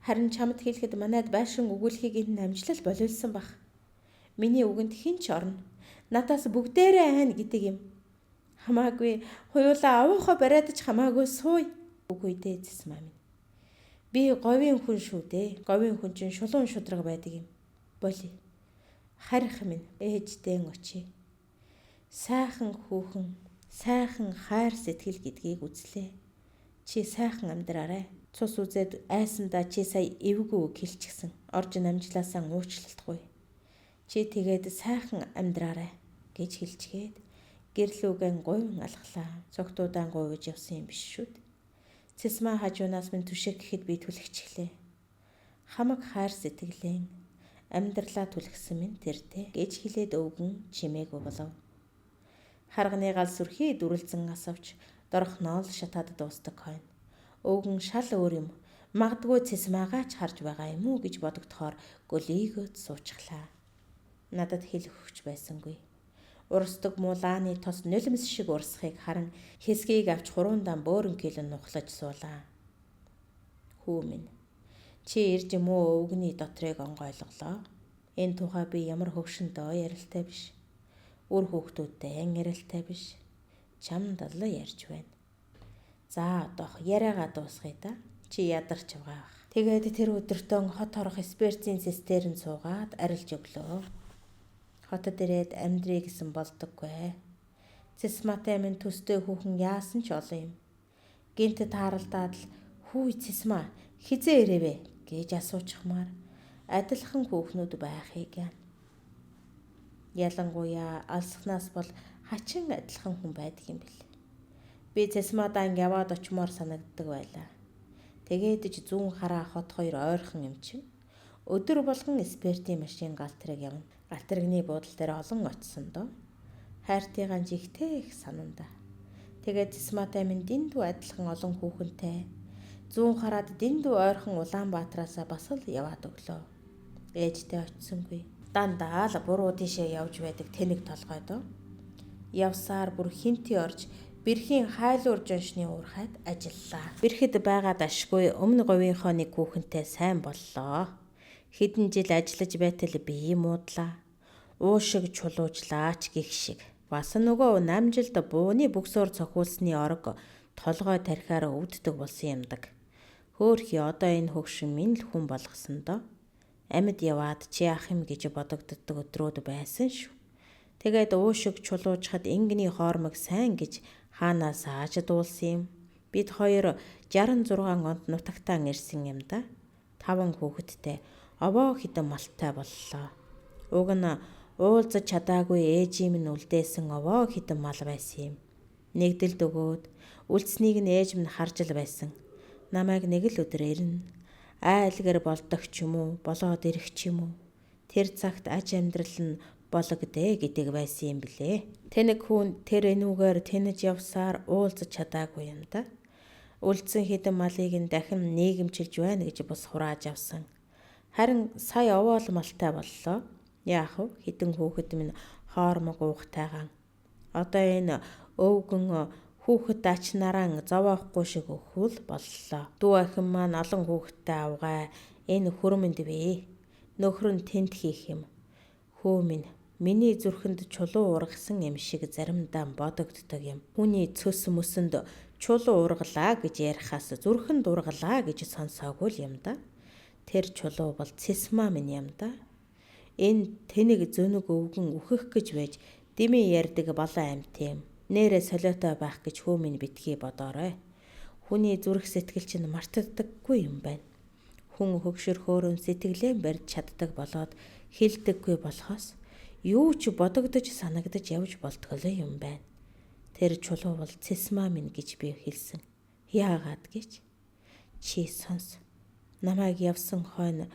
Харин чамд хэлэхэд манайд байшин өгүүлэхийг энэ намжлал болиулсан бах. Миний үгэнд хэн ч орно. Надаас бүгдээрээ айн гэдэг юм. Хамаагүй хуйлаа авуухай бариад ч хамаагүй сууй. Үгүй дээ зэсмаа минь. Би говийн хүн шүү дээ. Говийн хүн чинь шулуун шудраг байдаг юм. Боли. Харих минь ээждэн очие. Сайхан хүүхэн, сайхан хайр сэтгэл гэдгийг үзлээ. Чи сайхан амьдраарай. Цус үзээд айсандаа чи сая эвгүй үг хэлчихсэн. Орж намжлаасаа уучлалтгүй. Чи тэгээд сайхан амьдраарай гэж хэлчгээд гэрлүүгэн говин алхлаа. Цогтуудаан говьж явсан юм биш шүү дээ. Цэсмаа хажуунаас минь түшиг гэхэд би түлхчихлээ. Хамаг хайр сэтгэлэн амьдралаа түлхсэн минь тэртээ гэж хэлээд өвгөн чимээгүй болов. Харганы гал сүрхий дүрэлзэн асавч дорхноо л шатаад дуустдаг хойно. Өвгөн шал өөр юм. Магадгүй цэсмаагаа ч харж байгаа юм уу гэж бодогдохоор гөлийгөөд суучглаа. Надад хэл өгч байсангүй. Урсдаг муулааны тос нулимс шиг урсахыг харан хэсгийг авч хуруундаан бөөрөн килэн нухлаж суулаа. Хүү минь. Чи ирж муу өвгөний дотрыг онгойлголоо. Энэ тухай би ямар хөгшөндөө ярилтай биш. Үр хүүхдүүдтэй ан ярилтай биш. Чамд л ярьж байна. За одоох яриагаа дуусгая да. Чи ядарч байгаа бах. Тэгээд тэр өдөртөө хот хорох сперцийн систерн суугаад арилж өглөө. Хотод ирээд амьдрий гэсэн болдоггүй. Цэсматай минь төстэй хүүхэн яасан ч олон юм. Гинт тааралдаад л хүү цэсмаа хизээ ирэвэ гэж асуучихмаар адилхан хүүхнүүд байхыг яана. Ялангуяа алсахнаас бол хачин адилхан хүн байдаг юм бэл. Би цэсмадаан яваад очимоор санагддаг байлаа. Тэгээд ч зүүн хараа хот хоёр ойрхон юм чинь. Өдөр болгон спиртийн машин галт тэрэг явна. Галт тэрэгний буудал дээр олон очсон доо. Хайртайгаан жигтэй их сананда. Тэгээд цэсматай минь дэндүү адилхан олон хүүхэнтэй. Зүүн хараад дэндүү ойрхон Улаанбаатараасаа бас л яваад өглөө. Ээжтэй очсонгүй. Дандаа л буруу тийшээ явж байдаг тэнэг толгой доо. Явсаар бүр хинти орж бэрхийн хайлуур жоншны уурхайд ажиллаа. Бэрхэд байгаад ашгүй өмнө говийнхоо нэг хүүхэнтэй сайн боллоо. Хэдэн жил ажиллаж байтал бие муудлаа. Уу шиг чулуужлаач гих шиг. Бас нөгөө намжилд бууны бөгсөөр цохиулсны орог толгой тархиар өвддөг болсон юмдаг. Хөөхий одоо энэ хөгшин минь л хүн болгосон доо. Амьд яваад чи яах юм гэж бодогддог өдрүүд байсан шүү. Тэгээд уу шиг чулуужхад ингэний хоормог сайн гэж хаанаас ааж дуулсан юм. Бид хоёр 66 онд нутагтаан ирсэн юм да. 5 хүүхэдтэй овоо хідэн малтай боллоо. Уг нь уулзаж чадаагүй ээжийн минь үлдээсэн овоо хідэн мал байсан юм. Нэгдэлд өгөөд үлдснийг нь ээж минь харж л байсан. Намайг нэг л өдөр ирнэ. Айлгэр болдог ч юм уу, болоод ирэх ч юм уу. Тэр цагт аж амьдрал нь бологдээ гэдэг байсан юм блэ. Тэнэг хүн тэр энүүгээр тэнэж явсаар уулзаж чадаагүй юм да. Үлдсэн хэдэн малыг нь дахин нийгэмчилж байна гэж бус хурааж авсан. Харин сая овоол малтай боллоо. Яах вэ? Хэдэн хүүхэд минь хоормог уухтайгаан. Одоо энэ өвгөн хүүхэд ач нараа зовоохгүй шиг өхвөл боллоо. Дүү ахин маань олон хүүхэдтэй авгай. Энэ хөрмөнд бий. Нөхөр нь тэнд хийх юм. Хүү минь, миний зүрхэнд чулуу ургасан юм шиг заримдаа бодогддог юм. Хүний цөс мөсөнд чулуу ургалаа гэж ярихаас зүрхэнд ургалаа гэж сонсоогүй л юм да. Тэр чулуу бол цэсмаа минь юм да. Энэ тэнэг зөнөг өвгөн үхэх гэж байж дэмий ярьдаг балан амьт юм. Нээрээ солиотой байх гэж хүү минь битгий бодоорой. Хүний зүрх сэтгэл чинь мартагддаггүй юм байна. Хүн хөгшөр хөөрөн сэтгэлээ барьж чаддаг болоод хилдэггүй болохоос юу ч бодогдож санагдаж явж болтгоо юм байна. Тэр чулуу бол цэсмаа минь гэж би хэлсэн. Яагаад гэж? Чи сонс. Намайг явсан хойно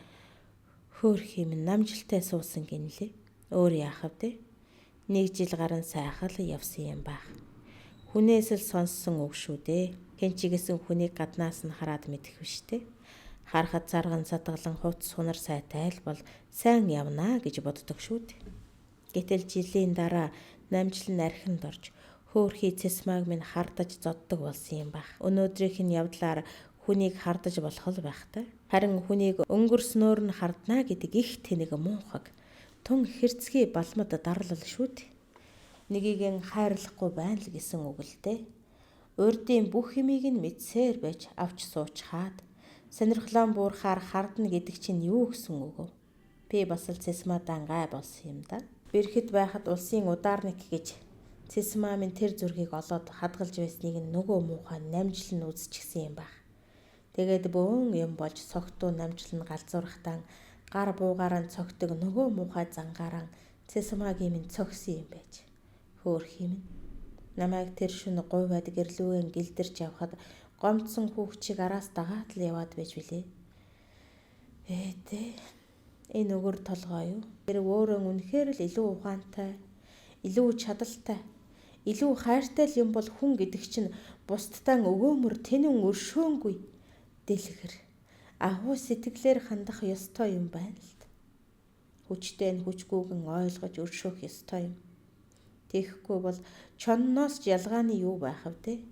хөөх юм намжилтай суусан гинлээ. Өөр яах вэ? Нэг жил гарan сайхан л явсан юм байх. Хүнээс л сонссон үг шүү дээ. Хэн ч гэсэн хүнийг гаднаас нь хараад мэдэх биш үү? Харахад зарган садгалан хувц сунар сайтай л бол сайн явнаа гэж боддог шүү дээ. Гэтэл жилийн дараа намжил нь архинд орж хөөрхий цэсмааг минь хардаж зоддог болсон юм байх. Өнөөдрийнх нь явдлаар хүнийг хардаж болох л байх та. Харин хүнийг өнгөрснөөр нь харднаа гэдэг их тэнэг муухаг. Тун хэрцгий балмад дарлал шүү дээ. Нэгийг нь хайрлахгүй байна л гэсэн үг л дээ. Урдын бүх юмыг нь мэдсээр байж авч суучхаад сонирхлон буурхаар хардна гэдэг чинь юу гэсэн үг вэ? Би бас л цэсмадан гай болсон юм да. Бэрхэд байхад улсын удаарник гэж цэсмаа минь тэр зургийг олоод хадгалж байсныг нь нөгөө муухай намжил нь үзчихсэн юм байх. Тэгээд бөөн юм болж согтуу намжил нь галзуурхтан гар буугаараа цогтөг нөгөө муухай зангаараа цэсмаагийн минь цогсон юм байж. Хөөх юм. Намайг тэр шөнө гуйваад гэрлүүгэн гэлдэрч явхад гомдсон хүүхчийг араас дагаад л яваад байж билээ. Ээ тэ. Энэ өгөр толгой юу? Тэр өөрөө үнэхээр л илүү ухаантай, илүү чадaltaй, илүү хайртай л юм бол хүн гэдэг чинь бусдтаа өгөөмөр тэнэн өршөөнгүй дэлгэр. Агуу сэтгэлээр хандах ёстой юм байна л. Хүчтэй нь хүчгүйгэн ойлгож өршөөх ёстой юм. Тэгэхгүй бол чонноос ч ялгааны юу байх вэ?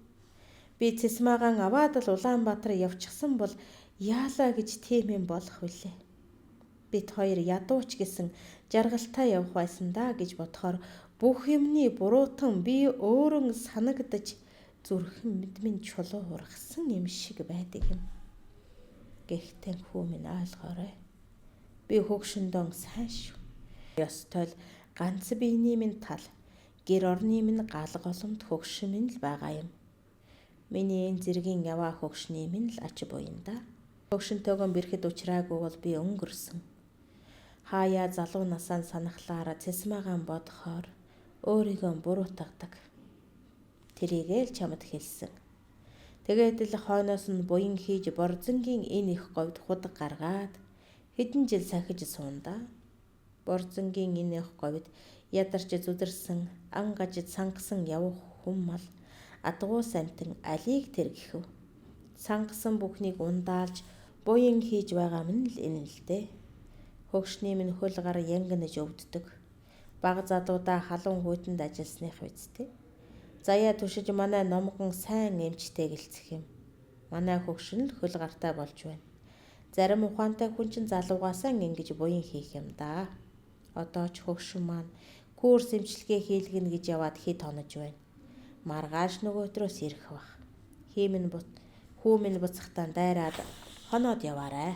Би цэсмаагаан аваад л Улаанбаатар явчихсан бол яалаа гэж тийм юм болох вүлээ. Бид хоёр ядууч гэсэн жаргалтай явах байсан да гэж бодохоор бүх юмны буруутан би өөрөө санагдаж зүрхэн минь чулуу ургасан юм шиг байдаг юм. Гэхдээ хүү минь ойлгоорой. Би хөгшөндөн сайн шүү. Ёстой л ганц биений минь тал гэр орны минь гал голомт хөгшин минь л байгаа юм. Миний энэ зэргийн яваа хөгшний минь л ач буян да. Хөгшинтөөгөө бэрхэд учраагүй бол би өнгөрсөн. Хаяа залуу насаа санахлаараа цэсмаагаан бодохоор өөрийгөө буруутгадаг. Тэрийгээ л чамд хэлсэн. Тэгээд л хойноос нь буян хийж борзонгийн энэ их говьд худаг гаргаад хэдэн жил сахиж суунда. Борзонгийн энэ их говьд ядарч зүдэрсэн, ан гаж сангасан явах хүм мал адгуус амтан алийг тэр гэхэв. Сангасан бүхнийг ундаалж буян хийж байгаа минь л энэ л дээ. Хөгшний минь хөл гар янгинаж өвддөг. Баг залуудаа халуун хүйтэнд ажилласных үсттэй. Заяа түшиж манай номгон сайн эмчтэй гэлцэх юм. Манай хөгшин л хөл гартай болж байна. Зарим ухаантай хүн чинь залуугаасаа ингэж буян хийх юм да. Одоо ч хөгшин маань курс эмчилгээ хийлгэнэ гэж яваад хэд хонож байна. Маргааш нөгөөтрөөс ирэх бах. Хүү минь буцахтаа дайраад хоноод яваарай.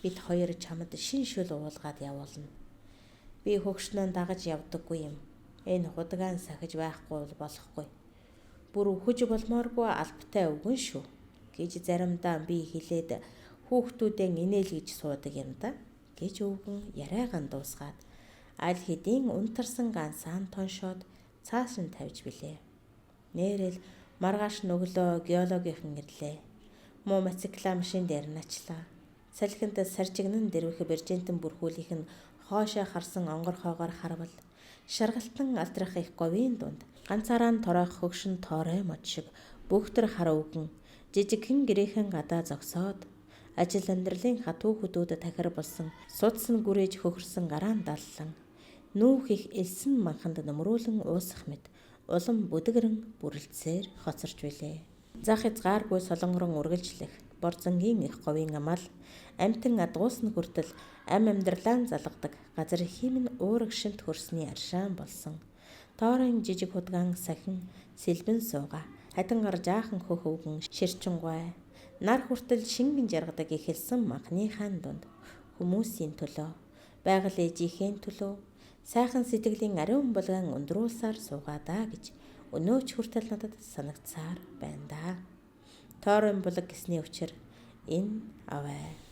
Бид хоёр чамд шин шөл уулгаад явуулна. Би хөгшнөө дагаж явдаггүй юм. Энэ худагаан сахиж байхгүй бол болохгүй. Бүр үхэж болмооргүй албатай өвгөн шүү гэж заримдаа би хэлээд хүүхдүүдэн инээл гэж суудаг юм да гэж өвгөн яриагаан дуусгаад аль хэдийн унтарсан гансаан тоншоод цааш нь тавьж билээ. Нээрэл маргааш нүглөө геологийнхан ирлээ. Муу мотоцикла машин дээр начлаа. Салхинд саржигнан дэрвэх бержентэн бүрхүүлийнх нь хоошоо харсан онгорхоогоор харвал шаргалтан алдрах их говийн дунд ганцаараа нь торойх хөгшин тоорой мод шиг бөхтөр хар өвгөн жижигхэн гэрээхэн гадаа зогсоод ажил амьдралын хатуу хөдөөд тахир болсон судас нь гүрээж хөхөрсөн гараан даллан нүүх их элсэн манханд нөмрүүлэн уусах мэт улам бүдгэрэн бүрэлдсээр хоцорч билээ. Зах хязгааргүй солонгорон үргэлжлэх борзонгийн их говийн амал Амтан адгуусна хүртэл ам амьдралаа залгадаг газар химэн уураг шимт хөрсний аршаан болсон. Тоорын жижиг худгаан сахин сэлбэн сууга. Хатан гар жаахан хөх өвгөн ширчэнгуй. Нар хүртэл шингэн жаргадаг эхэлсэн махныхаа дунд хүмүүсийн төлөө, байгаль ээжийнхээ төлөө сайхан сэтгэлийн ариун булгаан өндруулсаар суугаадаа гэж өнөөч хүртэл надад санагдсаар байна да. Тоорын булаг гэсний учир энэ аваа.